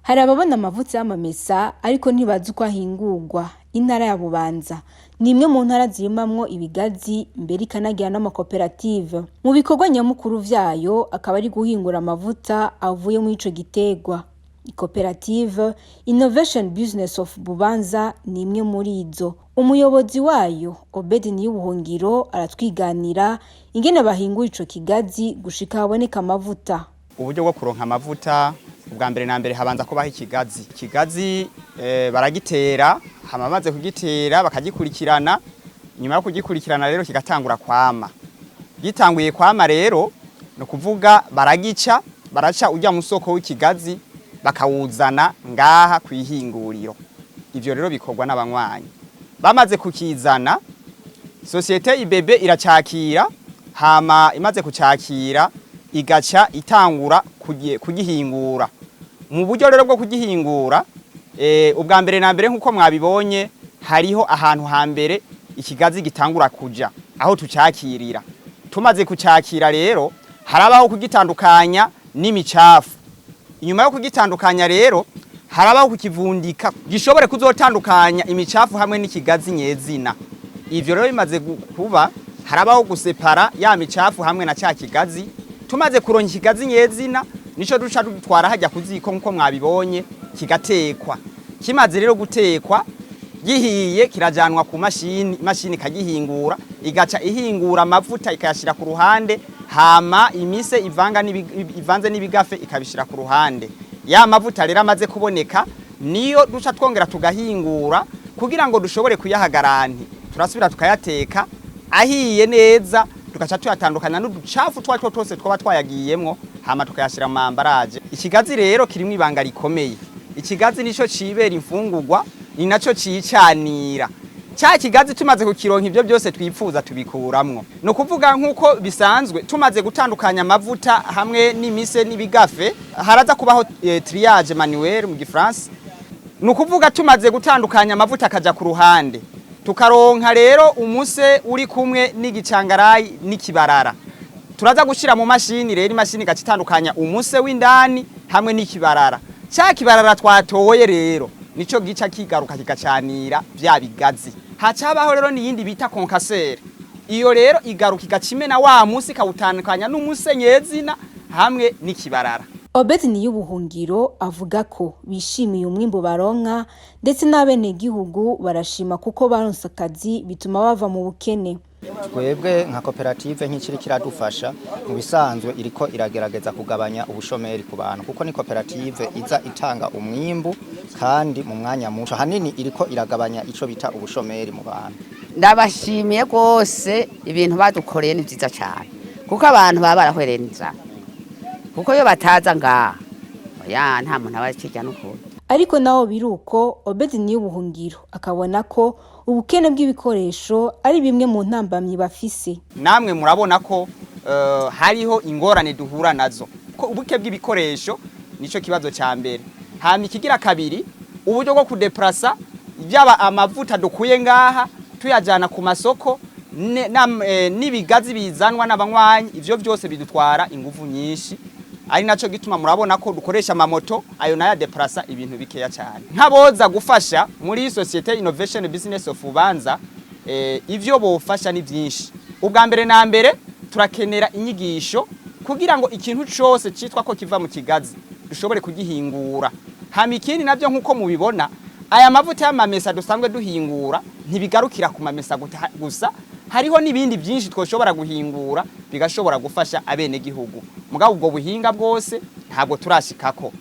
Hari ababona amavuta y'amamesa ariko ntibazi uko ahingurwa. Intara ya Bubanza ni imwe mu ntara zirimamwo ibigazi, mbere ikanagira n'amakoperative. Mu bikorwa nyamukuru vyayo akaba ari guhingura amavuta avuye muri ico giterwa. Ikoperative Innovation Business of Bubanza ni imwe muri izo. Umuyobozi wayo, Obedi Niyubuhungiro, aratwiganira ingene bahingura ico kigazi gushika haboneka amavuta. Uburyo bwo kuronka amavuta, ubwa mbere na mbere habanza kubaho ikigazi. Ikigazi baragitera, hama bamaze kugitera bakagikurikirana. Nyuma yo kugikurikirana rero kigatangura kwama. Gitanguye kwama rero, ni ukuvuga baragica, baraca urya musoko w'ikigazi, bakawuzana ngaha kw'ihinguriro. Ivyo rero bikorwa n'abanywanyi. Bamaze kukizana, société IBB iracakira, hama imaze kucakira igaca itangura kugihingura. Mu buryo rero bwo kugihingura, ubwa mbere na mbere, nk'uko mwabibonye, hariho ahantu hambere ikigazi gitangura kuja aho tucakirira. Tumaze kucakira rero, harabaho kugitandukanya n'imicafu. Inyuma yo kugitandukanya rero, harabaho kukivundika gishobore kuzotandukanya imicafu hamwe n'ikigazi nyezina. Ivyo rero bimaze kuba, harabaho gusepara ya micafu hamwe na ca kigazi. Tumaze kuronka ikigazi nyezina, nico duca dutwara hajya kuziko nkuko mwabibonye, kigatekwa. Kimaze rero gutekwa, gihiye, kirajanwa ku mashini. Imashini ikagihingura, igaca ihingura amavuta ikayashira ku ruhande, hama imise ivanga ivanze n'ibigafe ikabishira ku ruhande. Ya mavuta rero amaze kuboneka niyo duca twongera tugahingura kugira ngo dushobore kuyaha garantie. Turasubira tukayateka, ahiye neza tugaca tuyatandukanya n'uducafu twatwo twose twaba twayagiyemwo, hama tukayashira mu emballage. Ikigazi rero kirimwo ibanga rikomeye. Ikigazi nico cibera imfungurwa, ni naco cicanira. Ca kigazi tumaze kukironka, ivyo byose twipfuza tubikuramwo. Ni ukuvuga, nk'uko bisanzwe, tumaze gutandukanya amavuta hamwe n'imise n'ibigafe, haraza kubaho triage manuel mu gifaransa. Ni ukuvuga tumaze gutandukanya amavuta akaja ku ruhande, tukaronka rero umuse uri kumwe n'igicangarayi n'ikibarara, turaza gushira mu mashini. Rero imashini igaca itandukanya umuse w'indani hamwe n'ikibarara. Ca kibarara twatoye rero nico gica kigaruka kigacanira vya bigazi. Hacabaho rero n'iyindi bita concasseur. Iyo rero igaruka igaca imena wa musi, ikawutandukanya n'umuse nyezina hamwe n'ikibarara. Obedi Niyubuhungiro avuga ko bishimiye umwimbu baronka, ndetse n'abenegihugu barashima kuko baronse akazi bituma bava mu bukene. Twebwe nka koperative, nk'ikiri kiradufasha mu bisanzwe, iriko iragerageza kugabanya ubushomeri ku bantu, kuko ni koperative iza itanga umwimbu kandi mu mwanya muto. Hanini iriko iragabanya ico bita ubushomeri mu bantu. Ndabashimiye rwose, ibintu badukoreye ni byiza cyane, kuko abantu baba barahwereye n'inzara, kuko iyo bataza ngaha, oya, nta muntu aba akirya n'ukuntu. Ariko naho biruko, Obedi Niyubuhungiro akabona ko ubukene bw'ibikoresho ari bimwe mu ntambamyi bafise. Namwe murabona ko hariho ingorane duhura nazo, ko ubuke bw'ibikoresho nico kibazo ca mbere. Hama ikigira kabiri, uburyo bwo kudeplasa byaba amavuta dukuye ngaha tuyajana ku masoko n'ibigazi bizanwa n'abanywanyi, ivyo byose bidutwara inguvu nyinshi, ari naco gituma murabona ko dukoresha amamoto, ayo nayo adeplasa ibintu bikeya cyane. Nk'aboza gufasha muri Société Innovation Business of Bubanza, ivyo bofasha ni byinshi. Ubwa mbere na mbere, turakenera inyigisho kugira ngo ikintu cose citwa ko kiva mu kigazi dushobore kugihingura. Hama ikindi navyo, nkuko mubibona, aya mavuta y'amamesa dusanzwe duhingura ntibigarukira ku mamesa gusa, hariho n'ibindi byinshi twoshobora guhingura bigashobora gufasha abenegihugu. Mugabo ubwo buhinga bwose ntabwo turashikako.